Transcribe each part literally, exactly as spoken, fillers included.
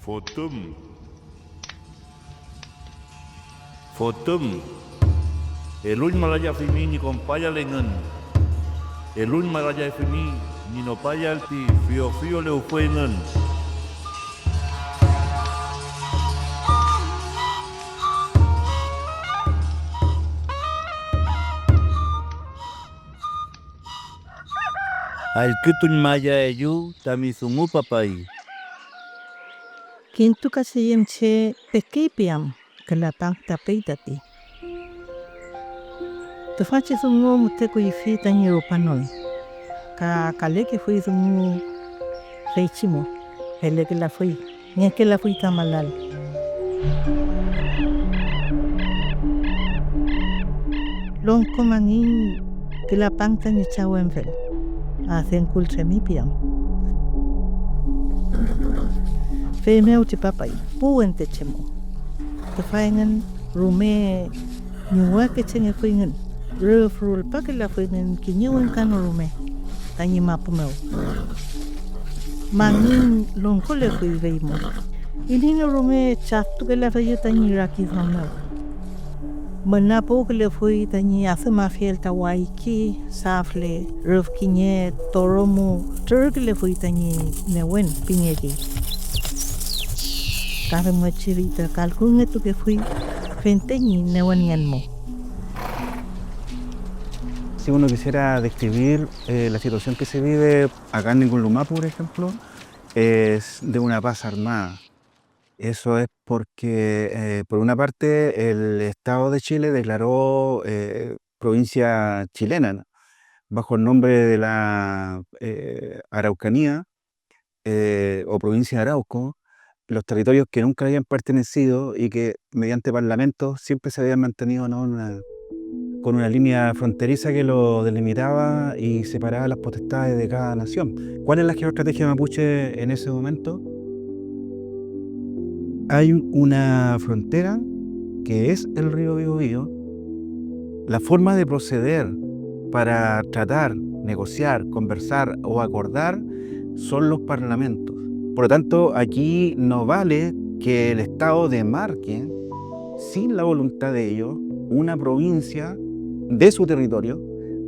Fotüm. Fotüm. Eluñmalayafimi ñi konpayal engün. Eluñmalayafimi ñi nopayal ti fiyofiyo lewfü engün. Allkütuñmayaeyu tami dungu, papay. Kintukacheyüm che pekey piam, küla pang tapey tati. Tüfachi dungu müte kuyfi tañi rupanon, ka kalekefuy dungu feychi mo, felekelafuy. Ngekelafuy ta malal. Longko mangiñ küla pang tañi chaw Enfel, Adenkultremi piam. Feymew tripapay pu wente che mo. Tüfa engün rume ñuwakechengefuyngün, rüf rulpakelafuyngün kiñe wingka no rume tañi mapu mew. Mangiñ longkolefuy fey mo. Iney no rume chaftukelafeyu tañi rakiduam mew. Müna puwkülefuy tañi adümafiel ta wayki, safle, rüf kiñe toromu trürkülefuy tañi newen pingekey. Ka femngechi ta kalküngetukefuy fente ñi newenngen mo. Si uno quisiera describir, eh, la situación que se vive acá en Ningún Lumá, por ejemplo, es de una paz armada. Eso es porque, eh, por una parte, el Estado de Chile declaró, eh, provincia chilena, ¿no? Bajo el nombre de la, eh, Araucanía, eh, o provincia de Arauco, los territorios que nunca habían pertenecido y que mediante parlamento siempre se habían mantenido, ¿no? Una, con una línea fronteriza que lo delimitaba y separaba las potestades de cada nación. ¿Cuál es la geoestrategia mapuche en ese momento? Hay una frontera que es el río Biobío. La forma de proceder para tratar, negociar, conversar o acordar son los parlamentos. Por lo tanto, aquí no vale que el Estado demarque, sin la voluntad de ellos, una provincia de su territorio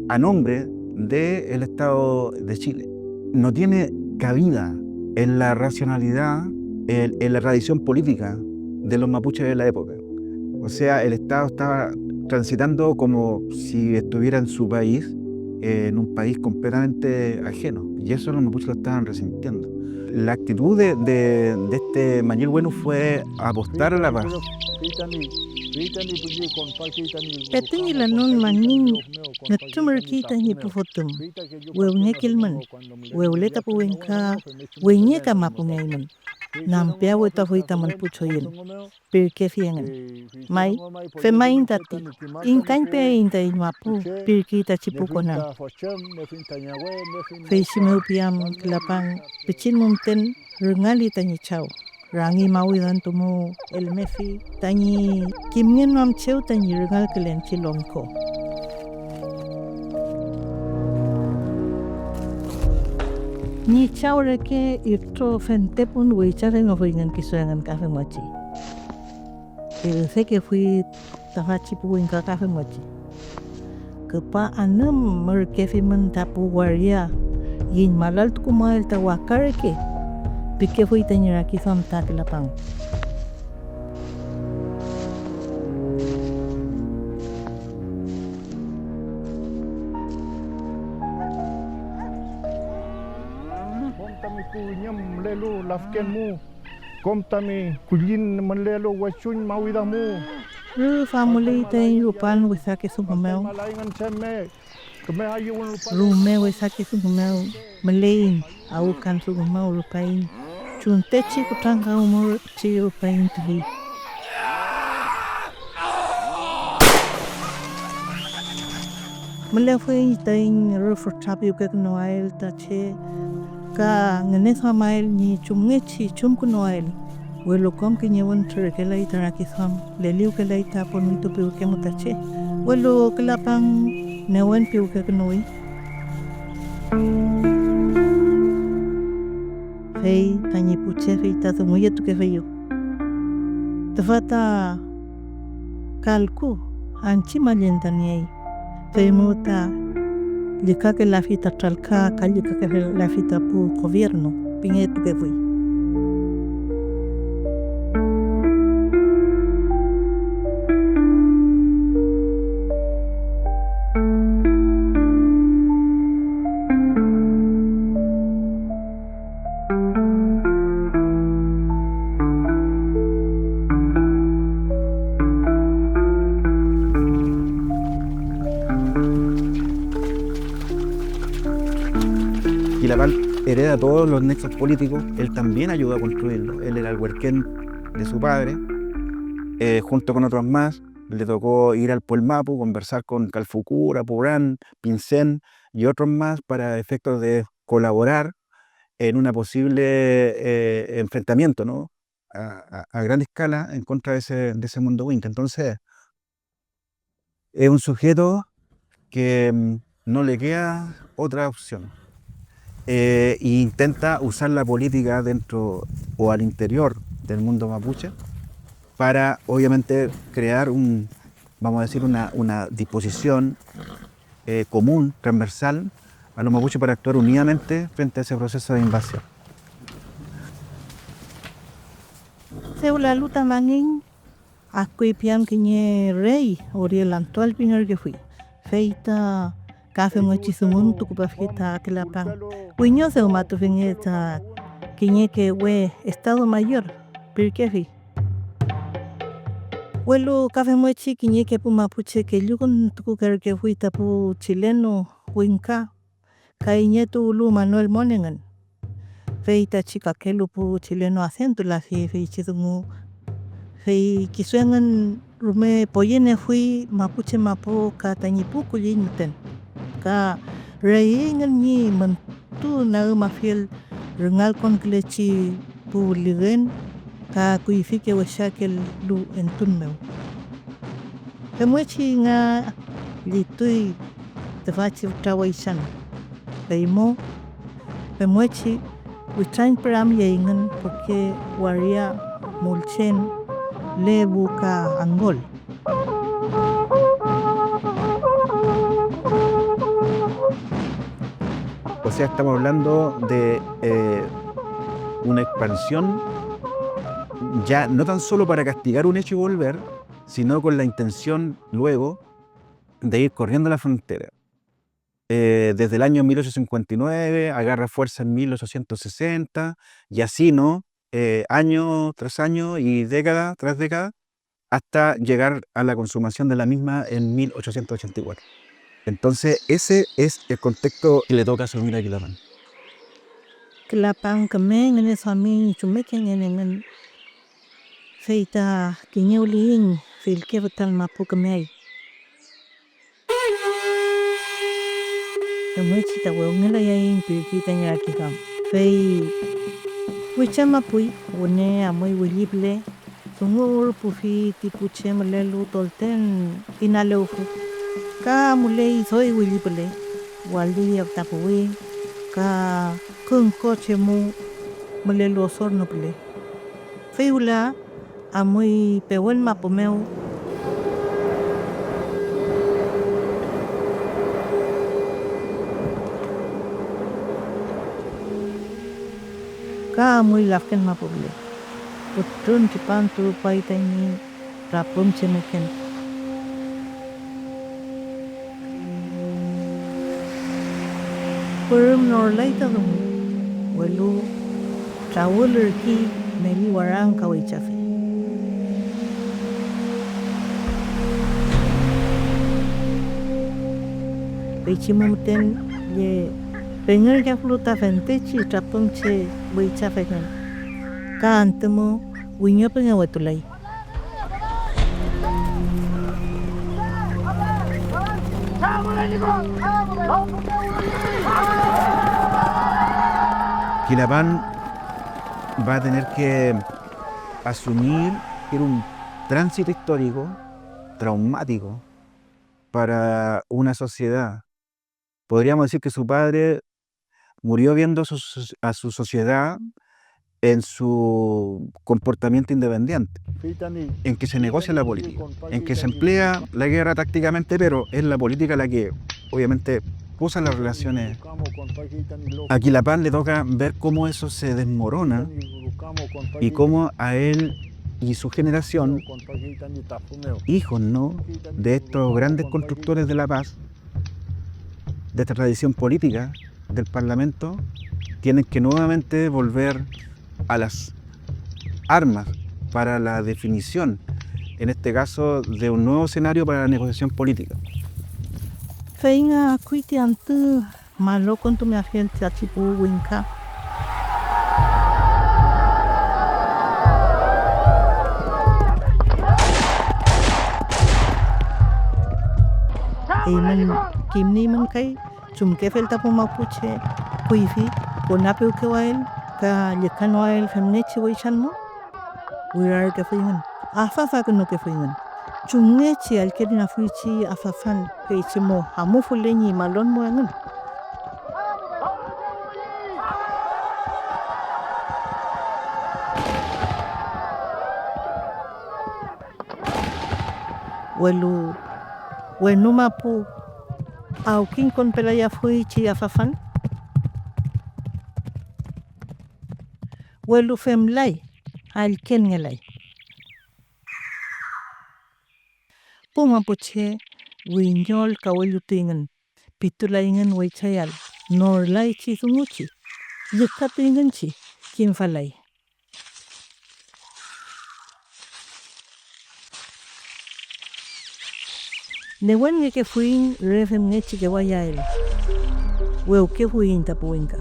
a nombre del Estado de Chile. No tiene cabida en la racionalidad, en, en la tradición política de los mapuches de la época. O sea, el Estado estaba transitando como si estuviera en su país, eh, en un país completamente ajeno. Y eso los mapuches lo estaban resintiendo. La actitud de, de, de este Mañil Wenu fue apostar a la paz. Petu ñi lanon mangiñ nütrümürkey tañi pu fotüm, wewngekelmün, wewle ta pu wingka, weñe ka mapungeaymün, nampeawetuafuy tamün pu choyün, pirkefi engün. May, femaiñ tati, ingkañpeaiñ taiñ mapu, pirkey tachi pu kona. Feychi mew piam küla pang pichin mu müten rüngali tañi chaw. Rangi mawidantu mu elmefi tañi kimngenon am chew tañi rüngalkülen chi longko. Ñi chaw reke itro fentepun weychafengefuyngün kisu engün ka femngechi. Fey üdekefuy tüfachi pu wingka ka femngechi: Küpa anümürkefimün ta pu waria, yiñ malaltukumael ta waka reke, pikefuy tañi rakiduam ta küla pang. Kom tami pu üñüm mülelu lafken mu, kom tami kullin mülelu wechuñ mawida mu. Rüf amuley taiñ rupan wesake dungu mew. Rume wesake dungu mew müleiñ, awkan dungu mew rupaiñ, chuntechi kutrankawmürchi rupaiñ tüfi. Mülefuiñ taiñ rüf fütra piwkekünuael ta che ka ngüneduamael ñi chumngechi chumkünuael, welu kom kiñe wentru rekelay ta rakiduam, leliwkelay ta ponwitu piwke mu ta che, welu küla pang newen piwkekünuwi. fey tañi pu che fey ta dunguyetukefeyu. Tüfa ta kalku anchi mallentaniey, feymew ta llükakelafi ta tralka ka llükakelafi ta pu gobierno pingetukefuy. Quilapán hereda todos los nexos políticos, él también ayudó a construirlo, él era el huerquén de su padre, eh, junto con otros más, le tocó ir al Puelmapu, conversar con Calfucura, Purán, Pincén y otros más para efectos de colaborar en una posible, eh, enfrentamiento, ¿no? A, a- a gran escala en contra de ese, de ese mundo Winca. Entonces, es un sujeto que, mm, no le queda otra opción. Eh, e intenta usar la política dentro o al interior del mundo mapuche para, obviamente, crear un, vamos a decir, una, una disposición, eh, común, transversal, a los mapuches para actuar unidamente frente a ese proceso de invasión. Dew lalu ta Mangin, akuy piam kiñe rey, Oriel Antual pingerkefuy, fey ta ka femngechi dungun tukupafi ta Quilapang. Wiño dewmatufinge ta kiñeke we Estado Mayor pirkefi. Welu ka femngechi kiñeke pu mapuche kelluküntukukerkefuy ta pu chileno Winca, ka iñetuwlu Manuel Mon engün. Fey tachi kakelu pu chileno adentulafi feychi dungu, fey kisu engün rume poyenefuy mapuche mapu ka tañi pu kulliñ müten, ka reyeyngün ñi müntu nagümafiel rüngalkonkülechi pu lügen ka kuyfike wesakelu entun mew. Femngechi nga llituy tüfachi fütra weychan, feymew femngechi witrañpüramyeyngün Poke waria Mulchen, Lebu ka Angol. O sea, estamos hablando de, eh, una expansión ya no tan solo para castigar un hecho y volver, sino con la intención luego de ir corriendo la frontera. Eh, desde el año mil ochocientos cincuenta y nueve, agarra fuerza en mil ochocientos sesenta, y así, ¿no? Eh, año tras año y década tras década, hasta llegar a la consumación de la misma en mil ochocientos ochenta y cuatro. Entonces, ese es el contexto que le toca asumir a Quilapang. Quilapang küme ngüneduami ñi chumekengen engün, fey ta kiñewliyiñ fillke fütra mapu kümeay. Femngechi ta wewngelayayiñ pirki tañi rakiduam, fey wichamapuy, wüne amuy willi püle, dungu urpufi ti pu che mülelu tolten inalewfü, ka amuley doy willi püle, wali fütapuwi ka künko chemu mülelu osorno püle. Fey wüla amuy pewün mapu mew. Ka amuy lafken mapu püle. Pütrün tripantu rupay tañi trapümchemeken. Pürüm norlay ta dungu, welu trawül ürki meli warangka weychafe. Feychi mu müten lle pengerkefulu ta fentechi trapümche weychafengen, ka antü mu wiñopengewetulay. Quilapán va a tener que asumir que era un tránsito histórico traumático para una sociedad. Podríamos decir que su padre murió viendo a su, a su sociedad en su comportamiento independiente, en que se negocia la política, en que se emplea la guerra tácticamente, pero es la política la que obviamente puso las relaciones. A Quilapán le toca ver cómo eso se desmorona y cómo a él y su generación, hijos, ¿no?, de estos grandes constructores de la paz, de esta tradición política del Parlamento, tienen que nuevamente volver a las armas para la definición, en este caso, de un nuevo escenario para la negociación política. Fey nga akuy ti antü malokontumeafiel tati pu wingka. Eymün kimniymün kay chumkefel ta pu mapuche kuyfi konapewkewael ka llükanoael femngechi weychan mo? Wirarkefuyngün, afafakünukefuyngün. Chumngechi allküñafuy chi afafan, feychi mo amufule ñi malon mo engün. Welu wenu mapu awkiñkonpelayafuy chi afafan, welu femlay, allkenngelay. Pu mapuche wiñol kawellutuyngün, pitulayngün weychayal, norlaychi dunguchi, llükatuyngünchi, kimfalay. Newenngekefuiñ re femngechi kewayael. Wewkefuiñ ta pu wingka,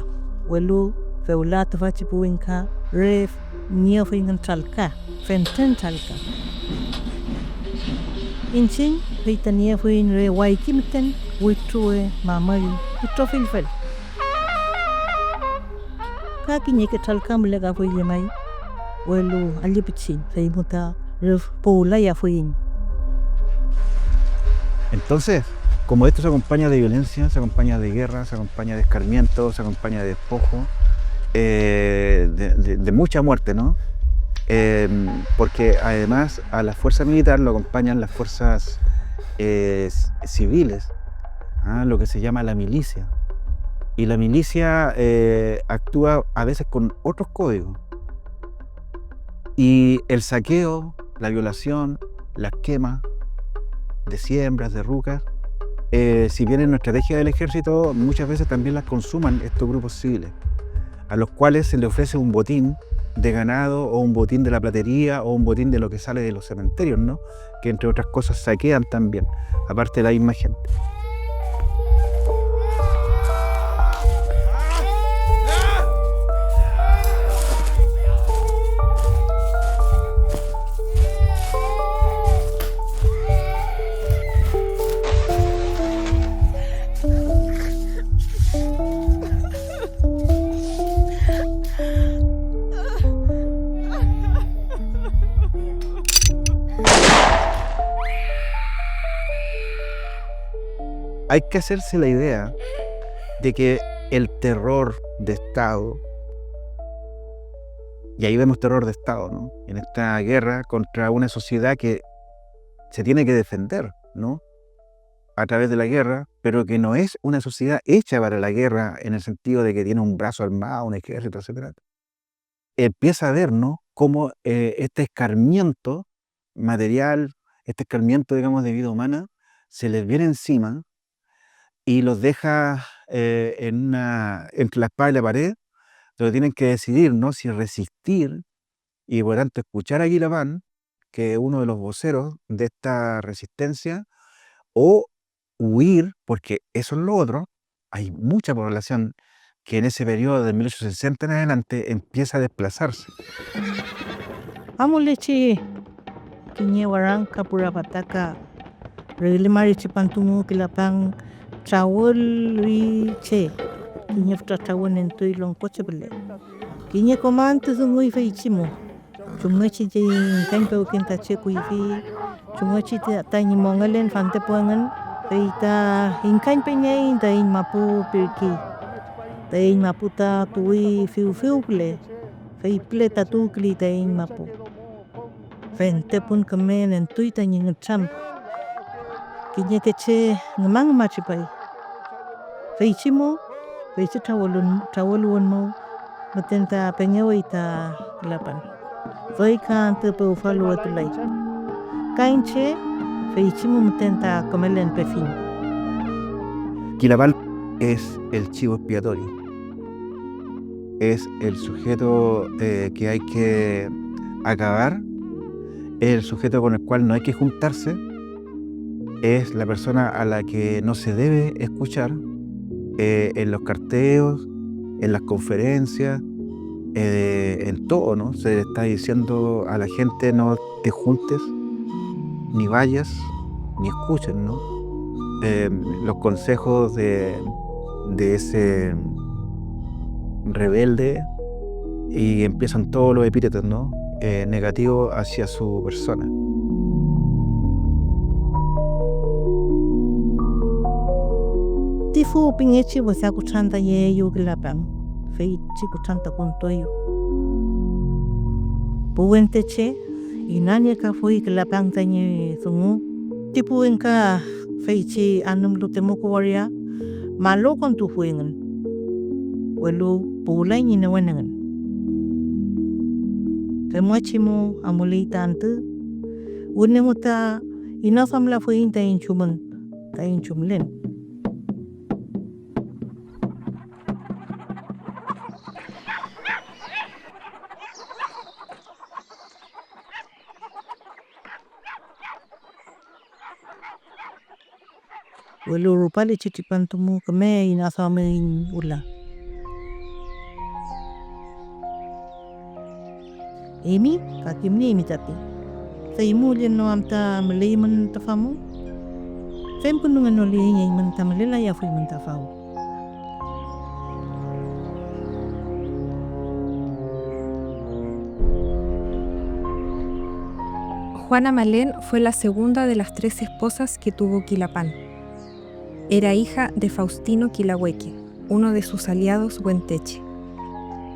welu fewla tüfachi pu wingka re niefuyngün tralka, fentren tralka. Iñchiñ fey ta niefuiñ re wayki müten, wütruwe, mamüll, itrofill fel. Ka kiñeke tralka mülekafuy llemay, welu allüpichiñ, feymu ta rüf puwlayafuiñ. Entonces, como esto se acompaña de violencia, se acompaña de guerra, se acompaña de escarmiento, se acompaña de despojo, eh, de, de- de mucha muerte, ¿no? Eh, porque además a la fuerza militar lo acompañan las fuerzas, eh, civiles, ¿ah? Lo que se llama la milicia. Y la milicia, eh, actúa a veces con otros códigos. Y el saqueo, la violación, la quema de siembras, de rucas, eh, si bien es una estrategia del ejército, muchas veces también las consuman estos grupos civiles, a los cuales se le ofrece un botín de ganado o un botín de la platería o un botín de lo que sale de los cementerios, ¿no? Que entre otras cosas saquean también, aparte de la misma gente. Hay que hacerse la idea de que el terror de Estado, y ahí vemos terror de Estado, ¿no? En esta guerra contra una sociedad que se tiene que defender, ¿no? A través de la guerra, pero que no es una sociedad hecha para la guerra en el sentido de que tiene un brazo armado, un ejército, etcétera. Empieza a ver, ¿no?, cómo, eh, este escarmiento material, este escarmiento, digamos, de vida humana, se les viene encima y los deja, eh, en una, entre la espada y la pared, donde tienen que decidir, ¿no?, si resistir y, por tanto, escuchar a Guilapán, que es uno de los voceros de esta resistencia, o huir, porque eso es lo otro, hay mucha población que en ese periodo de mil ochocientos sesenta en adelante empieza a desplazarse. Amulechi kiñe warangka pura pataka, regle mari tripantu mu Quilapang, trawüli che, kiñe fütra trawün entuy longko che püle. Kiñe komantü dunguy feychi mu. Chumngechi ti ingkañpewken ta che kuyfi, chumngechi ta, tañi mongelen fantepu engün, fey ta ingkañpengey taiñ mapu pirki. Taiñ mapu ta tuwi fiwfiw püle, fey püle tatuwküley taiñ mapu. Fentepun küme nentuy tañi ngütram. Kiñeke che ngüma ngüma tripay. Feychi mo, feychi trawülun-, trawüluwün mew müten ta pengewey ta külapan. Doy ka antü pewfaluwetulay. Ka iñche feychi mo müten ta kümelen pefiñ. Kilapan es el chivo expiatorio. Es el sujeto, eh, que hay que acabar, el sujeto con el cual no hay que juntarse, es la persona a la que no se debe escuchar, eh, en los carteos, en las conferencias, eh, en todo, ¿no? Se le está diciendo a la gente: "No te juntes, ni vayas, ni escuches", ¿no? Eh, los consejos de, de ese rebelde, y empiezan todos los epítetos, ¿no? Eh, negativos hacia su persona. Ti fu pingechi wesa kutrantayeeyew külapan, feychi kutrantakontueyew. Pu wente che inaniekafuy külapan tañi dungu. Ti pu wingka feychi anümlu Temuco waria, malu kontufuy engün, welu puwlay ñi newen engün. Femngechi mu amuley ta antü, wüne mu ta inaduamlafuiñ taiñ chumün, taiñ chumlen. Welu rupalechi tripantu mu küme inaduamiñ wüla. Eymi ka kimnieymi tati, feymu üllen no am ta müleymün tüfa mu? Femkünungenoleiñ eymün ta mülelayafuymün ta faw. Juana Malén fue la segunda de las tres esposas que tuvo Quilapán. Era hija de Faustino Quilahueque, uno de sus aliados wenteche.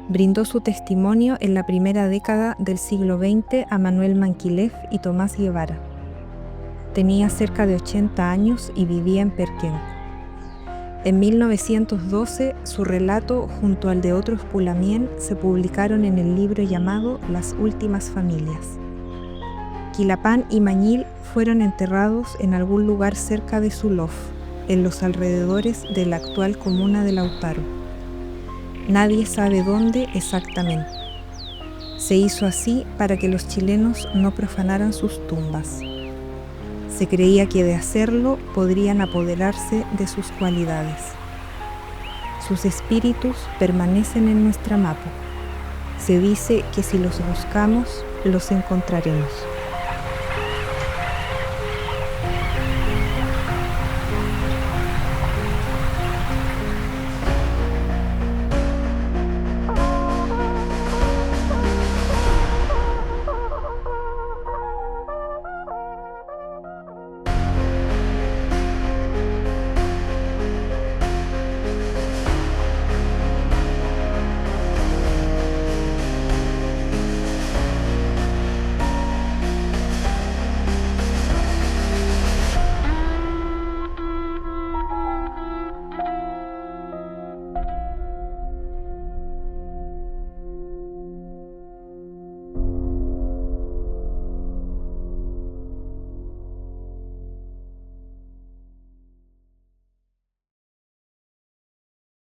Brindó su testimonio en la primera década del siglo veinte a Manuel Manquilef y Tomás Guevara. Tenía cerca de ochenta años y vivía en Perquén. En mil novecientos doce, su relato, junto al de otros Pulamien, se publicaron en el libro llamado Las últimas familias. Quilapán y Mañil fueron enterrados en algún lugar cerca de Sulov, en los alrededores de la actual comuna de Lautaro. Nadie sabe dónde exactamente. Se hizo así para que los chilenos no profanaran sus tumbas. Se creía que de hacerlo podrían apoderarse de sus cualidades. Sus espíritus permanecen en nuestra mapu. Se dice que si los buscamos, los encontraremos.